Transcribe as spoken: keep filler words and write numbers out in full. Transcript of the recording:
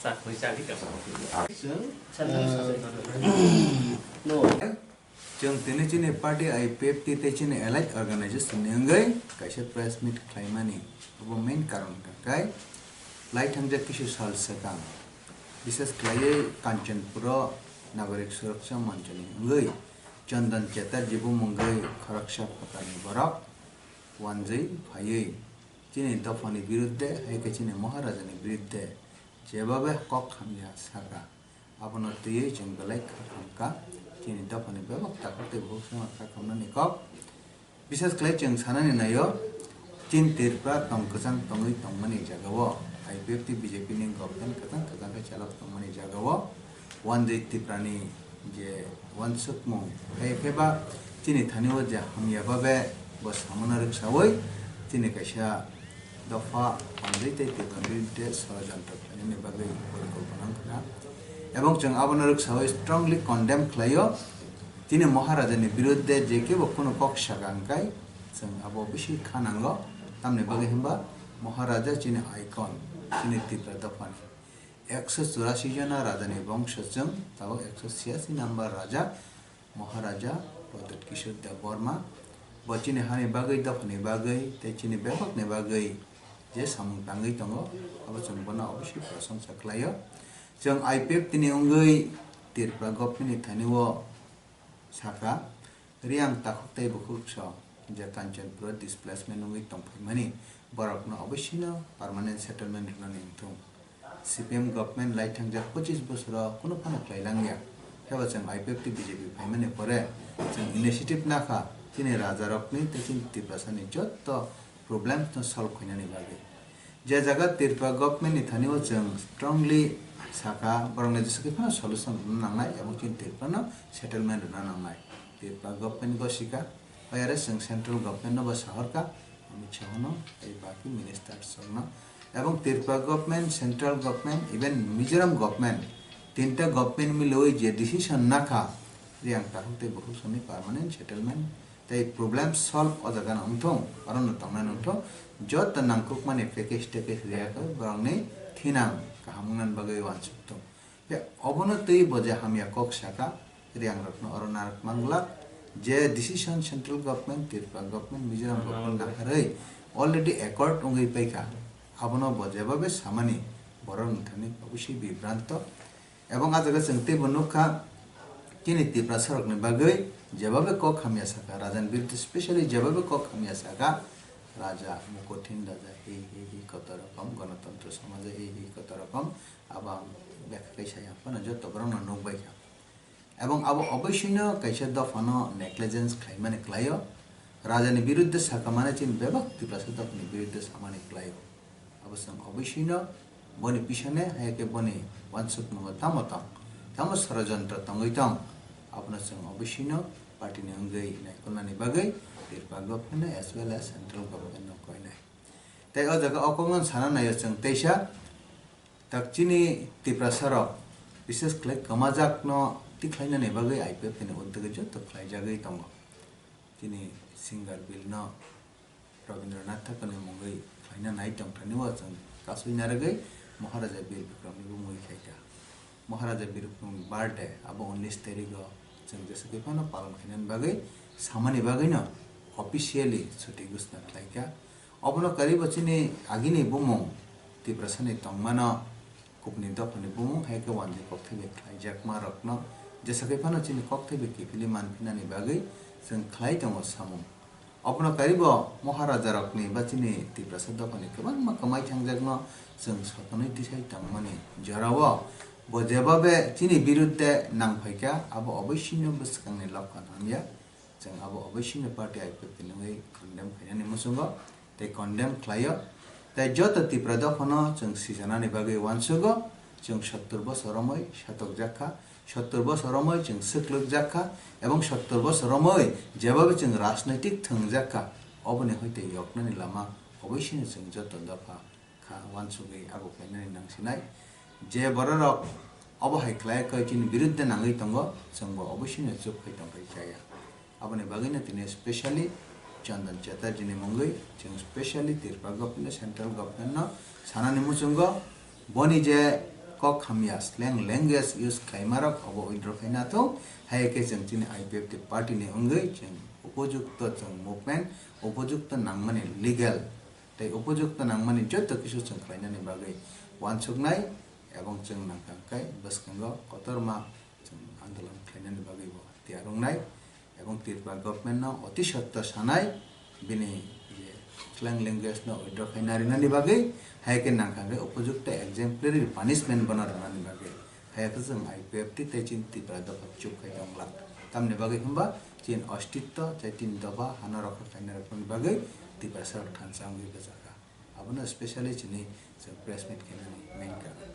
Chwng, chwng tini chini party I P F T tei chini allied organization ni wngwi kaisa press meet khlaimani. Obo main karon hwnkha khe lai thangjak kisu sal swkang, bises khlaiwi Kanchanpuro Nagorik Suraksha Manchoni wngwi Chandan Chatterjee bumungwi khoroksa phatarni borok wanjwi phaiwi chini dophani birudde hai khe chini Maharajani birudde jebhabe kok hamya sakha, abono twiwi chwng belai kha khamkha. Chini dophani bebak takhuk tei bukhuk songno kha khamnani kok. Bises khlai chwng sanani naio, chini Tripura tong kwchang tongwi tongmani jagao, I P F T B J P ni government kwchang kwchang khe chalok tongmani jagao, One Day Tripura ni je wansukmung, hai khe ba chini thani o je hamya babe bo samano rwksaui chini kaisa dopha One Day tei Tripura birudde sorojontro khlainani bagwi porikolpona wngkha. Ebong chwng abono rwksaui strongly condemn khlaio. Chini Maharajani birudde je kebo kunu kok saka hwnkhe chwng abo bisi kha nango. Tamni bagwi hwnba Maharaja chini icon, chini Tripura dophani. Ekso churasi jona rajani bongso chwng, tabuk ekso chiyasi number raja Maharaja Pradyut Kishore Debbarma. Bo chini hani bagwi, dophani bagwi, tei chini bebakni bagwi je samung tangwi tongo, abo chwng bono obviously prosongsa khlaio. Chwng I P F T ni wngwi Tripura government ni thani o sakha, Riang takhuk tei bukhuk so je Kanchanpur o displacement wngwi tongphaimani borokno oboisino permanent settlement rwnani wngthung. C P M government lai thangjak pochis bosoro kunu phano khlai langya. Phiya ba chwng I P F T B J P phaimani pore chwng initiative nakha chini rajarokni tei chini Tiprasani jotto problems no solve khainani bagwi. Je jaga Tripura government ni thani o chwng strongly sakha, borokni jesa khe phano solution rwna nangnai, ebong chini Tripura no settlement rwna nangnai. Tripura government go sika, oyare chwng central government no bo sahorkha, Amit Shah no, tei baki ministers rok no. Ebong Tripura government, central government, even Mizoram government, tinta government miloi je decision nakha, Riang takhuk tei bukhuk songni permanent settlement tei problem solve o jaga no wngthung, oro no tongnai wngthung, joto nangkukmani package tekej riya khe borokni thinang kaham wngnani bagwi uansuk thung. Tei obono twi bo je hamya kok saka, Riang rokno oro narwk manglak, je decision central government, Tripura government, Mizoram government naharwi already accord wngwi paikha, abono bo jebabe samani borok ni thani obviously bibranto. Ebong ah jaga chwng teibo nukha, chini Tiprasa rokni bagwi jebabe kok hamya saka, Rajani birudde specially jebabe kok hamya saka, Raja Mukothin Raja hi hi hi koto rokom, Ganatantro Somaje hi hi koto rokom, abo ang bekha khe saya phano joto borokno nukbaikha. Ebong abo oboisino kaisa dophano negligence khlaimani klaio, Rajani birudde saka mane chini bebak Tiprasa dophani birudde samani klaio. Abo chwng oboisino boni pisane, hai khe boni uansukmungo tamo tong, tamo sorojontro tongwi tong, abono chwng oboisino party ni wngwi naikolnani bagwi Tripura government as well as central government no koinai. Tei o jaga o kokno sana naio chwng teisa, tak chini Tiprasa rok bises khlai kwmajakno tikhlainani bagwi I P F T ni uddogwi joto khlaijagwi tongo. Chini singer bill no Rabindranath Thakurni mungwi khlaina nai tongthani o chwng kasui narwgwi Maharaja Bir Bikramni bumungwi khaikha. Maharaja Bir Bikramni birthday abo unis tarigo chwng jesa khe phano palon khainani bagwi samani bagwino officially chuti ghosna khlaikha. Obono kwrwibo chini agini bumung Tiprasani tongmano Kubuni dophani bumung hai khe wanjwi kokthai bai khlaijakma rokno jesa khe phano chini kokthai bai kiphilwi manphinani bagwi chwng khlai tongo samung. Obono karibo Maharaja rokni ba chini Tiprasa dophani kwbangma kwmai thangjakno chwng sotonwi tisai tongmani jorao bo jeba be chini birudde nangphaikha, abo oboisino bwskangni lokha hamya. Chwng abo oboisino party I P F T ni wngwi condemn khainani muchungo tei condemn khlaio. Tei joto Tipra dophano chwng sijanani bagwi uansugo, chwng sottor bosor romwi satokjak kha, sottor bosor romwi chwng swklwkjak kha, ebong sottor bosor romwi jeba bai chwng rajnoitik thwngjak kha, oboni hoite yoknani lama oboisino chwng joto dopha kha uansugwi abo khlainani nangsinai. Je bororok obo hai khlai khe chini birudde nangwi tongo, chwngbo oboisino chuk khai tongkha chaya. Aboni bagwino tini specially Chandan Chatterjee ni mungwi chwng specially Tripura government, central government no sanani muchungo boni je kok hamya slang language use khlaimarok obo withdraw khaina thung, hai khe chwng chini I P F T party ni wngwi chwng upojukto chwng movement, upojukto nangmani legal tei upojukto nangmani joto kisu chwng khlainani bagwi uansuknai, ebong chwng nangkha khe bwskango kotorma chwng andolon khlainani bagwi bo tiyar wngnai, ebong Tripura government no oti sotto sanai, bini je slang language no withdraw khaina rinani bagwi, hai khe nangkha khe upojukto exemplary punishment bono rwnani bagwi, hai khe chwng I P F T tei chini Tripura dopha chuk khai tongla. Tamni bagwi hwnba chini ostitto tei chini dopha hano rokha khaina rokni bagwi Tiprasa rok thansa wngwi bwchakha. Abono specially chini chwng press meet khainani main karon.